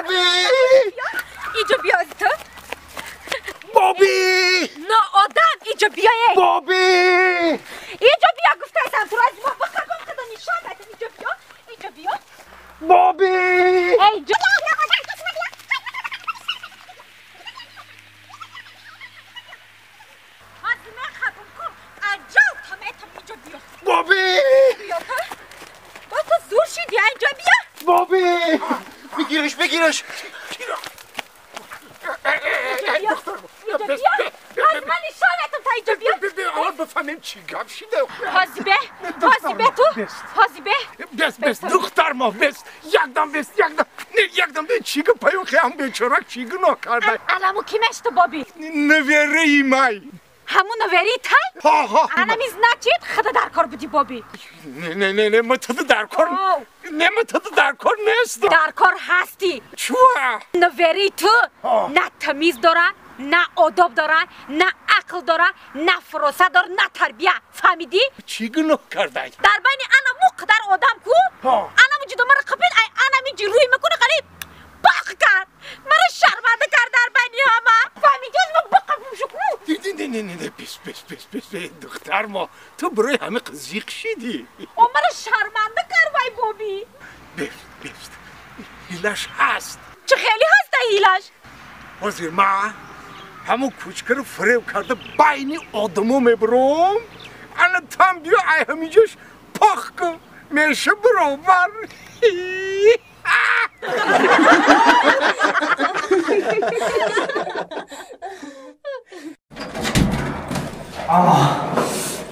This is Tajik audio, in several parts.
Боби! Иҷо биё ту. Боби! Ноодам, иҷо биё эй. Боби! Иҷо биё гуфтаам туро аз мо бихабам худо нишон дадам. Иҷо биё, иҷо биё. Боби! Эй ҷо. Боби! Бо ту зур шидӣ, инҷо биё. Боби! Бигираш, бигираш. Инҷо биё. Аз ман нишонатам та инҷо биё. Аввал бифаҳмем чӣ гап шида. Ҳозибе, ҳозибе ту, ҳозибе. Бес, бес, духтар мо, бес. Якдам бес, якдам. Не, якдам бе чӣ гап паё хиам бечора чӣ гуноҳ карда? Аламу ки мешто Боби? Навераи май. Ҳамун навераи тай? Ҳа. Анами значит худа дар кор будӣ Боби. Не, не, не, не, ма туда дар кор. Не, ма туда дар кор нест. Дар кор ҳастӣ. Чуа? Навераи ту на тамиз дора, на одоб дора, на ақл дора, на фуросат дора, на тарбия. Фаҳмидӣ? Чӣ гуноҳ кардай? Дар байни ана му қадар одам ку, анаму ҷудо мара қапид, ай анами ҷи рӯй мекуна қариб бақ кард. Мара шарманда кард дар байни ҳама. Фаҳмидӣ? Аз ма бақапум шу ку. Не, не, не, не, бес, бес, бес, бес, духтар мо, ту барои ҳама зиқ шидӣ. О, мара шарманда кард вай Боби. Бес, бес, ҳилаш ҳаст. Чӣ хеле ҳаста ҳилаш? Ҳозир ма ҳамон кӯчкаро фиреб карда байни одамо мебурам. Ана там биё ай ҳаминҷош пох кун, меша баробар.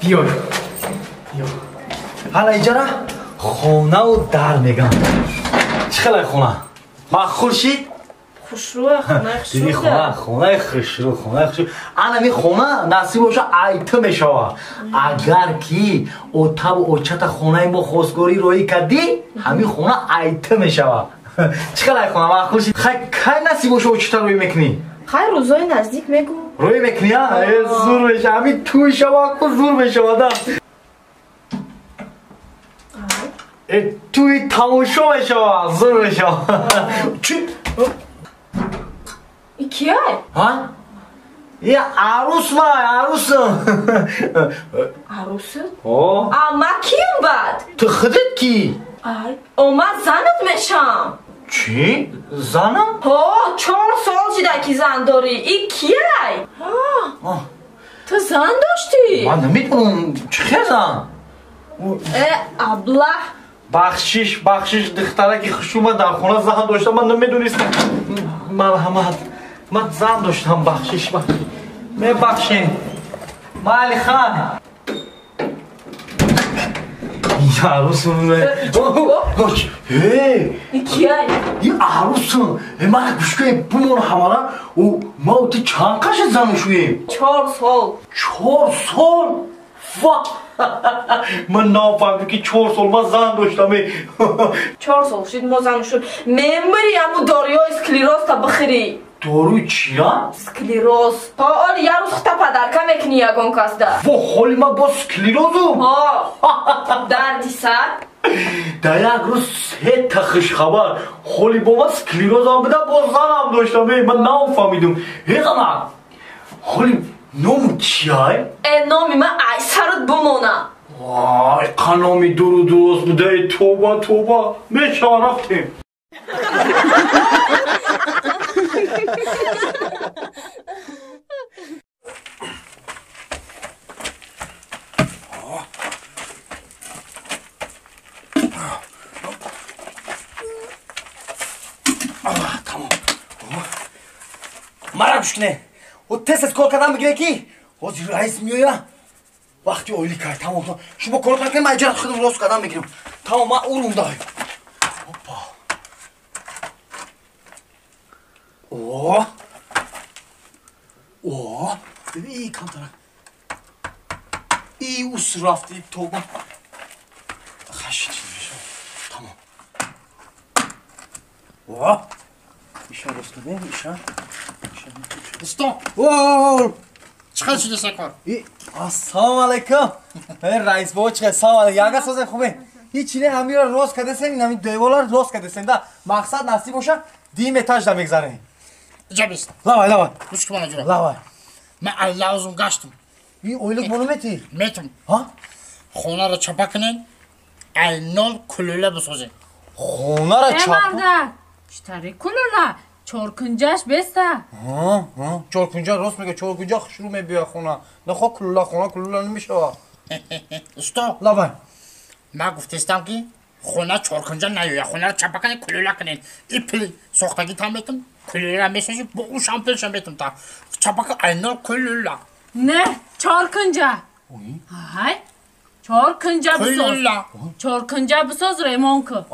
Биё, биё. Ҳала иҷара хонаву дар мегам. Чӣ хелай хона? Маъқул шид? Хушрӯ, хонаи хушрӯ. Диди хона, хонаи хушрӯ, хонаи хушрӯ. Ана ми хона насиб боша айта мешава. Агар ки отаву очата хонаи мо хостгорӣ роӣ кардӣ, ҳамин хона айта мешава. Чӣ хелай хона маъқул шид? Хай кай насиб боша очата роӣ мекунӣ? Хай рӯзои наздик мегӯ. Роӣ мекунӣ, а? Зур меша, ҳамин тӯй шава, ку зур мешава, да. Тӯи тамошо мешава, зур мешава. Чӣ? Кияй? Ҳа? Я арӯс вай, арӯсам. Арӯсат? О. А ма кием баъд? Ту худат кӣ? Ай, о ма занат мешам. Чӣ? Занам? Ҳо, 4 сол шида ки зан дорӣ. И кияй? Ту зан доштӣ? Ман намедонам чӣ хел зан. Э, аблаҳ. Бахшиш, бахшиш, духтараки хушума дар хона зан доштам, ман намедонистам. Марҳамат. Ман зан доштам, бахшиш, бахшиш. Мебахшед. Майли хан. Арӯсум. Э! Кияй? И арӯсум. Мана гӯш кун, бумон ҳамара. Ӯ ма ту чанд қаша зану шуем? 4 сол. 4 сол? Ва! Ман нафаҳмидам ки 4 сол ман зан доштам. 4 сол шуд мо зану шуд. Мемири ҳамун доруҳои склерозта бихӯрӣ. Доруи чия? Склероз. То оли як рӯз хута падарка мекунӣ ягон касда. Во, ҳоли ман бо склерозум? Ҳо. Дарди сар. Дар як рӯз 3 та хушхабар. Ҳоли бо ман склерозам буда, бо занам доштам. Ман нафаҳмидум. Э занак, ҳоли ному чияй? Э, номи ман ай сарат бумона. Вай, қаноми дуру дурост буда. Э, тоба, тоба. Мешава, рафтем. Тамом. Мара гӯш кунед. О тез кор кардан бигиред ки ҳозир раис меоя. Вақти оилӣ кард. Тамом. Шумо кор накунед, ман иҷара худам рост кардан мегирам. Тамом, ман урунда. Опа. О. О. Бибин, камтара. И ус рафти тоба. Хашид мешава. Тамом. О. Иша рост кардем, иша. Стоп! О! Чӣ хел шуда сакор? Ассалому алайкум. Раис бобо чӣ хел? Салом алайкум. Яга созем хубе? Ҳеч не ҳамира рост кардасен, ин ҳамин деволар рост кардасен да. Мақсад насиб боша, дим этаж да мегзарем. Иҷа бист. Лавай, лавай. Гӯш кун мана ҷура. Лавай. Ман аллаузум гаштум. И ойлук мону мети? Метум. Ҳа? Хонаро чапа кунен, ай нол кулула бисозем. Хонаро чапа? Мардак, читари кулула? Чоркунҷаш беста. Ҳа, ҳа, чоркунҷа рост мега, чоркунҷа хушрӯ мебиёяд хона. Нахо кулула хона кулула намешава. Усто. Лавай. Ман гуфтестам ки хона чоркунҷа наёяд, хонаро чапа кунен, кулула кунен. И пул сохтагӣ там метум, кулула месозӣ, бо ӯшам пулшам метум та. Чапа кун ай нол кулула. Не, чоркунҷа. Ҳай, чоркунҷа бисоз. Чоркунҷа бисоз, ремон кун.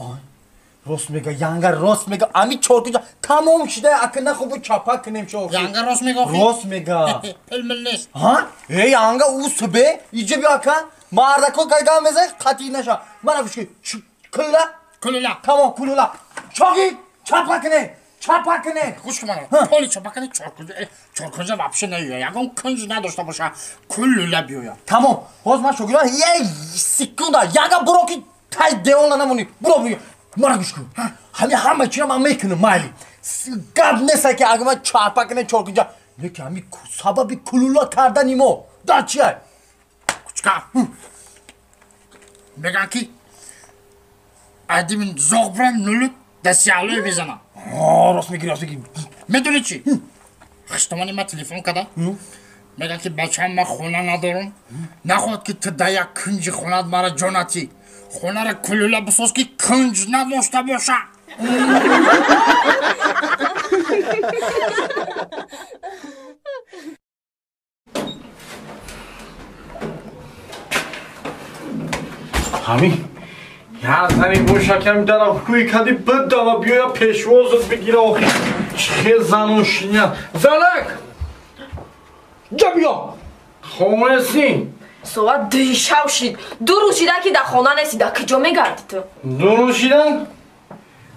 Рост мега, янга рост мега, ами чоркунҷа тамом шуда, ака нахобу чапа кунем чоркунҷа. Янга рост мега охи? Рост мега. Пул мил нест. Ҳа? Э, янга ӯ субе, иҷа биё ака, мардако гайгам мезай, қатъӣ наша. Мана гӯш кун, кулула? Кулула. Тамом, кулула. Шогирд, чапа кунем. Чапа кунем. Гӯш кун мана, поли чапа кунем, чоркунҷа, чоркунҷа вообще наёяд, ягон кунҷ надошта боша, кулула биёяд. Тамом, ҳоз ман шогирдам, як секунда, янга буро ки тай девона намонӣ, буро биё. Мана гӯш кун, ҳами ҳама чиро ман мекунам, майли. Гап нест ки агар ман чапа кунем чоркунҷа, лекин ҳами сабаби кулула кардани мо дар чия? Кучка. Меган ки адимин зоғ бурам нулук дастиалои мезанам. Рост мегирӣ, рост мегирӣ. Медонӣ чӣ? Хиштомани ман телефон карда. Меган ки бачаам ман хона надорам. Нахоҳад ки ту дар як кунҷи хонаат мара ҷо натӣ. Хонаро кулула бисоз ки кунҷ надошта боша. Ҳамин як зани бошакам дарам кӯи кади бидава биёя пешвозат бигира охи. Чӣ хел зану шиня. Занак! Ҷа биё! Хонеси? Соат дуи шав шид. Ду рӯз шида ки дар хона нести, дар куҷо мегардӣ ту? Ду рӯз шида?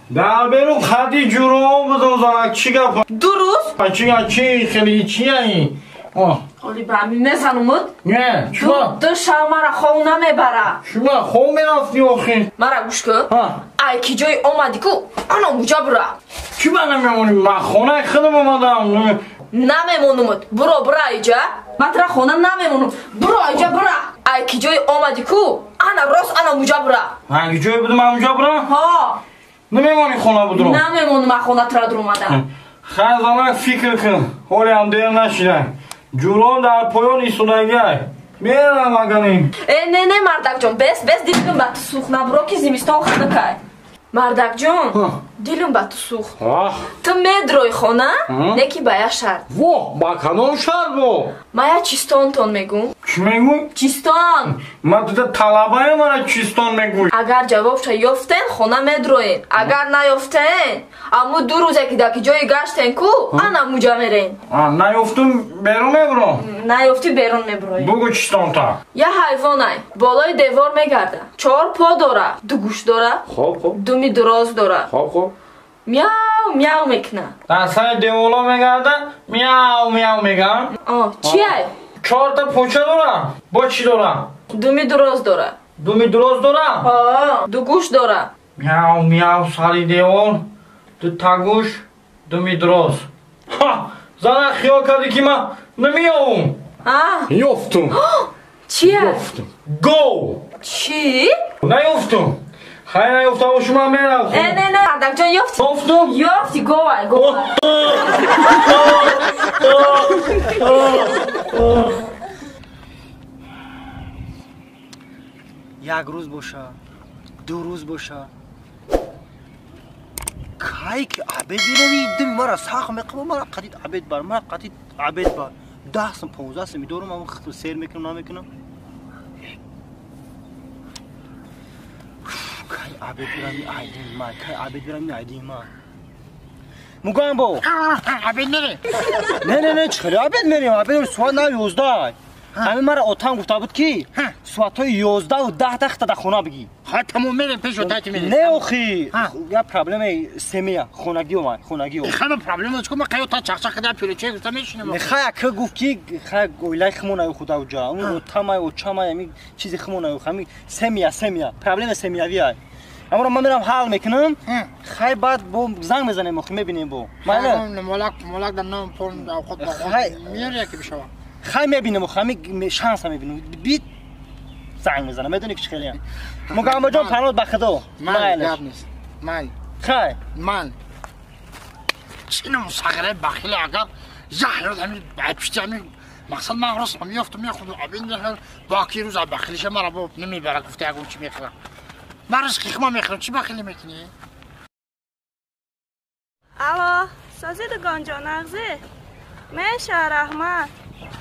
Дар берун хади ҷуроон будам занак, чӣ гап? Ду рӯз? Чӣ гап, чӣ хели чия ин? Оли ба ҳамин мезанумуд? Не, чума? Ду шав мара хов намебара. Чума хов мерафтӣ охи? Мара гӯш кун. Ай ки ҷои омадӣ ку, ана муҷа бура. Чӣ ба намемонӣ? Ман хонаи худам омадам. Намемонумуд. Буро, бура иҷа. Ман тура хона намемонум. Буро иҷа, бура. Ай ки ҷои омадӣ ку, ана рост ана муҷа бура. Ай ки ҷое будум, ана муҷа бура? Ҳо. Намемонӣ хона будро? Намемонум, ман хона тура дуромада. Хайр занак, фикр кун. Ҳоле ҳам дер нашида. Ҷурон дар поён истодагиай. Мерам аганим. Э, не, не, мардакҷон, бес, бес, дилум ба ту сӯхт. Набуро ки зимистон хунукай. Мардакҷон, дилум ба ту сӯхт. Ту медрои хона, не ки ба як шарт. Во, ба кадом шарт бо? Ман як чистонтон мегӯм. Чӣ мегӯй? Чистон. Ман туда талабаям, мара чистон мегӯй. Агар ҷавобша ёфтен, хона медроен. Агар наёфтен, аммо ду рӯзе ки дар ки ҷое гаштен ку, ана муҷа мерен. Наёфтум берун мебуром? Наёфтӣ берун мебуроем. Бугӯ чистонта. Як ҳайвонай болои девор мегарда. Чор по дора, ду гӯш дора. Хоб, хоб. Думи дуроз дора. Хоб, хоб. Мяу, мяу мекуна. Дар сари деволо мегарда, мяу, мяу меган. О, чиай? Чорта поча дора? Бо чӣ дора? Думи дуроз дора. Думи дуроз дора? Ҳо, ду гӯш дора. Мяу, мяу сари девор, ду та гӯш, думи дуроз. Ҳа, зана хиёл кардӣ ки ман намеёвум. Ёфтум. Чия? Ёфтум. Гов. Чӣ? Наёфтум. Хайр, наёфтам, бошум ман мерам. Э, не, не, мардакҷон, ёфтӣ. Ёфтум? Ёфтӣ, говай, говай. Як рӯз боша, ду рӯз боша, кай ки обед биравӣ, дими мара сахт меқаба, мара қатид обед бар, мара қатид обед бар. 10 сум, 15 сум медорам, ам сер мекунам, намекунам. Кай обед биравӣ, айдин ман, кай обед биравӣ, айдин ман. Мугамбо. Обед мерем. Не, не, не, чӣ хеле обед мерем? Обед соат 9:11. Ҳамин мара отам гуфта буд ки соатҳои 11:10 тахта дар хона бигӣ. Ха тамом мерем пеш отати мерем. Не охи, я проблемаи семья, хонагӣ омад, хонагӣ. Хама проблема чӣ ма қаё та чақчақ када пирече гуфта мешинем. Не хай ака гуфт ки хай оилаи химона худа уҷа. Он отамай очамай ами чизи химона ҳами семья, семья, проблема семьявӣ ай. Аммо ман мерам ҳал мекунам. Хай баъд бо занг мезанем охи мебинем бо. Майла молак молак дар ном пон авқот бо меёр яки бишава. Хай мебинем охи ҳами шанса мебинем. Бит занг мезанам. Медонӣ ки чӣ хелиам. Мугамбаҷон паноҳ ба Худо. Ман гап нест. Ман. Хай. Ман. Чинам сағираи бахили агар яҳёд ҳами пишти ҳами мақсад ман рост меёфтам мехӯрдам. Абин боки рӯз бахилиша мара бо намебара гуфта ягон чӣ мехӯрам. Ман ризқи хума мехӯрам, чӣ бахилӣ мекунӣ? Алло, сози дугонҷон ағзӣ? Меша, раҳмат.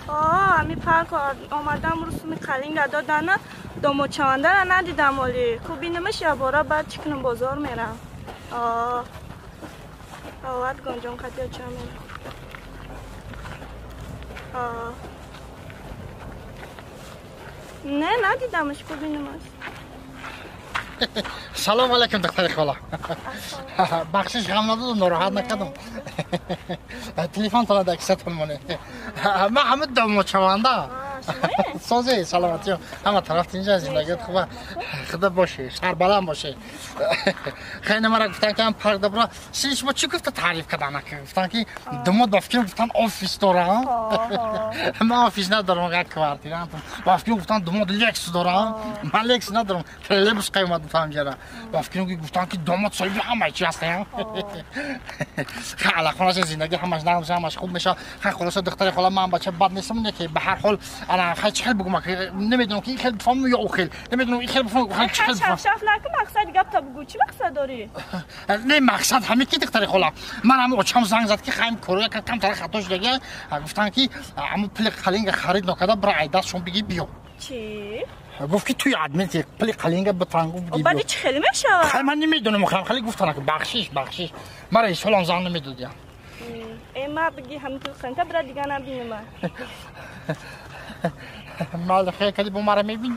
О, ами парк омадам русуми қалинга додана домочавандара надидам оли. Ку бинамаш ябора баъд чӣ кунам бозор мерам. О, овад гонҷон қати оча мерам. О. Не, надидамаш, ку бинамаш. Салом алейкум духтари хола. Бахшиш ғам надодам, нороҳат накардам. Телефонтона дар кисатон монед. Ман ҳама домочаванда. Созе, саломатӣ. Ҳама тараф тинҷа, зиндагият хуба. Худо боше, сарбаланд боше. Хеле мара гуфтан ки парк добра. Шумо чӣ гуфта таъриф кардан? Гуфтан ки домод ба фикр гуфтан офис дорам. Ман офис надорам, як квартира. Ба фикр гуфтан домод Лексус дорам. Ман Лексус надорам. Троллейбус қаймат фаҳмҷара. Ба фикр гуфтан ки домод соҳиби ҳама чиз ҳастам. Хеле хулоса зиндагӣ ҳамаш нағз, ҳамаш хуб мешавад. Хеле хулоса духтари хола ман бача бад нестам, не ки ба ҳар ҳол ана хай чӣ хел бигӯм, намедонам ки ин хел бифаҳмам ё ӯ хел. Намедонам ин хел бифаҳмам, хел чӣ хел бифаҳмам. Шаф накун, мақсад гапта бугӯ. Чӣ мақсад дорӣ? Не, мақсад ҳамин ки духтари хола. Ман ҳам очам занг зад ки хайм короя камтара хато шудага. Гуфтан ки ҳамун пули қалинга харид накарда, бира ай дастшон бигӣ биё. Чӣ? Гуфт ки туи админ пули қалинга битангу бигӣ биё. Баъди чӣ хеле мешавад? Хай ман намедонам, хеле гуфтан ки бахшиш, бахшиш. Мара исолам занг намедодиям. Э, ма бигӣ ҳамин пули қалинга бира дига набинам. Мал хел кади бо мара мебинӣ.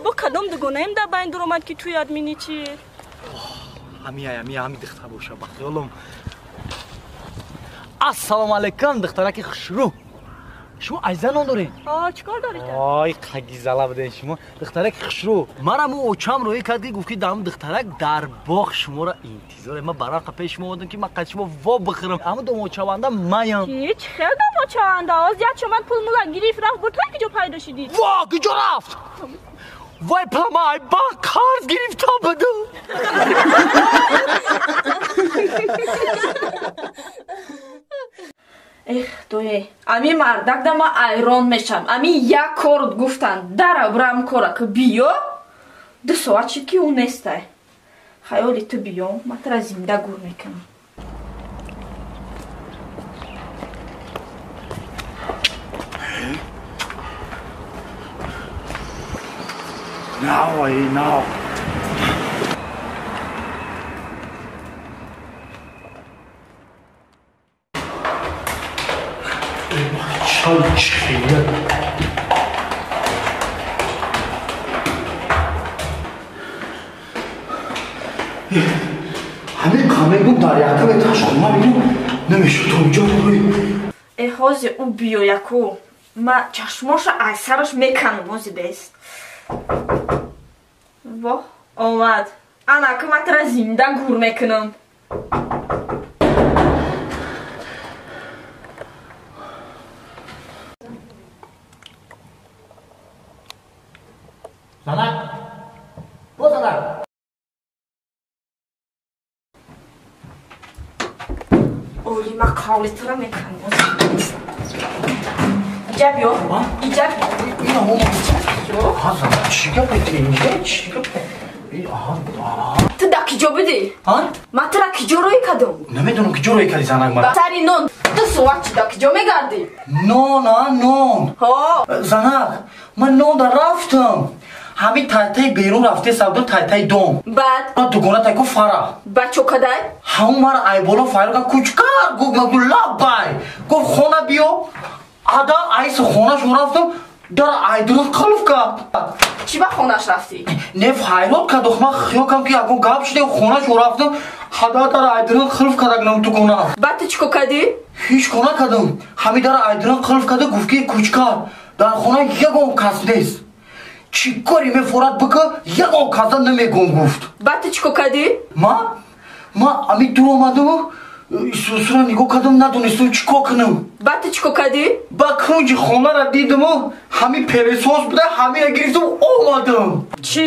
Бо кадом дугонаем дар байн дуромад ки туи админи чӣ? Ҳами ами ҳами духтар боша ба хаёлам. Ассалому алайкум духтараки хушрӯ. Шумо айза ном доред? О, чӣ кор доред? Ой, қагизала буден шумо. Духтараки хушрӯ. Манам ӯ очам рӯй кард ки гуфт ки дар духтарак дар боғ шуморо интизор. Ман барақа пеш шумо омадам ки ман қад шумо во бихӯрам. Ҳамун домочаванда маям. Чӣ? Чӣ хел домочаванда? Оз як чомад пул мула гирифт рафт бурд, ки ҷо пайдо шидӣ? Во, куҷо рафт? Вай пулама ай банк қарз гирифта будам. Эх, дое, ами мардак да ма айрон мешам. Ами як кор гуфтан, дара брам кора ки биё, 2 соат шид ки ӯ нестай. Хаёли ту биё, ма тара зинда гур мекунам. Now, now. ҳамин қамегум дар якам этаж хона бинем намешуд то инҷо рӯй. Э, ҳози ӯ биёяку. Ма чашмоша ай сараш меканам, ҳози бест. Воҳ, омад. Ана ки ма тара зинда гур мекунам. Занак! Бо занак! Оли, ма қавли тура мекунам. Иҷа биё. Иҷа биё. Занак, чӣ гапе тинҷа? Чӣ гапе? Ту дар киҷо будӣ? Ма тура киҷо рӯй кардам? Намедонам киҷо рӯй кардӣ занак мара. Сари нон 2 соат чӣ дар киҷо мегардӣ? Нон, а, нон. Ҳо. Занак, ман нон дар рафтам. ҳамин тайтаи берун рафте савдо тайтаи дом. Баъд? Дугона тайку фара. Баъд чо кадай? Ҳамун мара айболо файро кар кучкар гуфт лаббай. Гуфт хона биё. Ада айси хонаш рафтам, дар айдурун қулф кард. Чӣ ба хонаш рафтӣ? Не, файрод кард. Ман хиёл кардам ки ягон гап шуда, хонаш рафтам, ҳада дар айдурун қулф кардак нам тукона. Баъд ту чӣ кор кардӣ? Ҳеҷ кор накардам. Ҳами дар айдурун қулф карда гуфт ки кучкар, дар хона ягон кас нест. Чӣ кори мефорад бика, ягон каса намегум гуфт. Баъд ту чӣ кор кардӣ? Ма ами дур омадаму сусура нигоҳ кардам, надонистам чӣ кор кунам. Баъд ту чӣ кор кардӣ? Ба кунҷи хонара дидаму ҳами пелесос буда, ҳамира гирифтам омадам. Чӣ?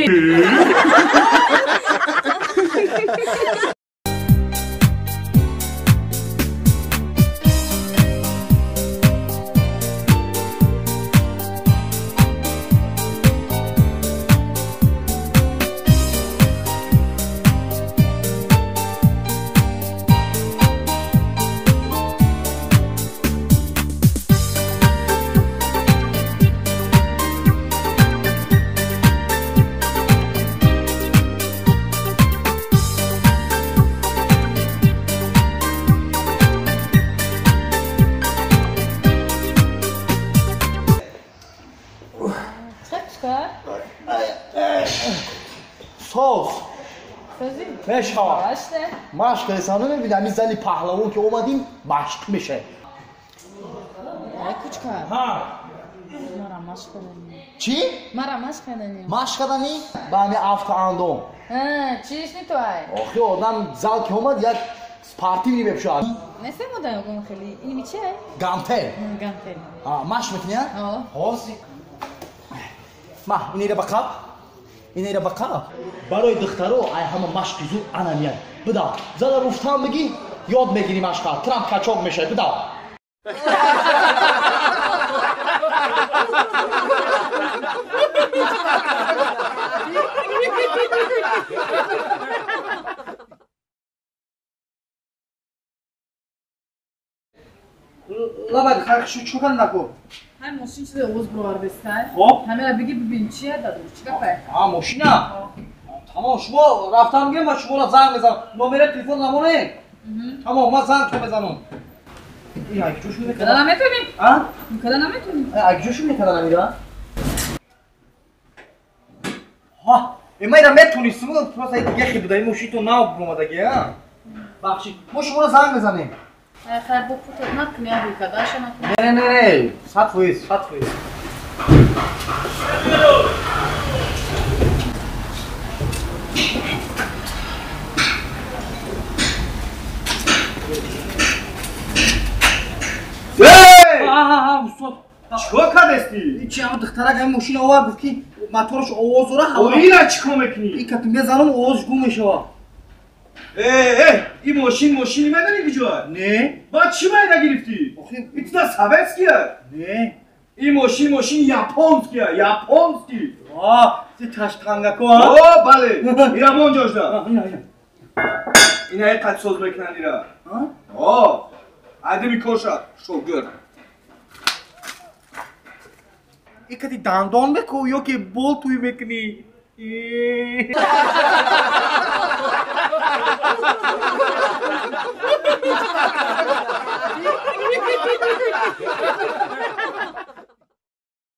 Соз. Мешавад. Машқ кардесам, намебинӣ ҳамин зани паҳлавон ки омадим машқ мешавем. Ай кучка. Ҳа. Мара машқ кардани. Чӣ? Мара машқ кардани. Машқ кардани? Ба ҳамин автоандом. Ҳа, чиш не ту ай? Охи одам зал ки омад як спортивный мепӯшад. Несем одам гум хеле. Ин чи ай? Гантел. Гантел. Ҳа, машқ мекунӣ, ҳа? Ҳо. Ҳозир. Ма, инера ба қаб. Инера ба қаб. Барои духтаро ай ҳама машқи зуд ана мияд. Бидав. Зада руфтан бигӣ, ёд мегирӣ машқа. Трамп качок мешавад. Бидав. Лабад хархшу чӣ кардам наку? Ҳай мошин чизе оғоз бировардестай. Хоб. Ҳамера биги бибин чия даду, чӣ гапай? А, мошина? Тамом, шумо рафтан мегӯем, ман шуморо занг мезанам. Номери телефон намонед? Тамом, ман занг мезанам. Ин акҷо шу мекардам? Када наметонӣ? А? Када наметонӣ? Акҷо шу мекардам амира? Ҳа, ман ира метонистам, просто дига хел буда, ин мошинто нав омадаги, а? Бахшид, мо шуморо занг мезанем. Хайр, бо путат накунӣ, абӣ кадаша накунӣ. Не, не, не, 100%, 100%. Устод, чикор кардести? Чи ҳама духтарак ҳамин мошина овард, гуфт ки мотораш овоз дора. Ина чӣ кор мекунӣ? Ин кати мезанам, овозш гум мешавад. Э, ин мошин мошини медонӣ куҷоа? Не. Баъд чӣ майда гирифтӣ? Ин туда советския? Не. Ин мошин мошини японския, японский. А, ти таштангако, а? О, бале. Ира мон ҷошда. Ина қад соз мекунанд ира. О, адими коша, шогирд. Ин кати дандон меку ё ки бол туй мекунӣ?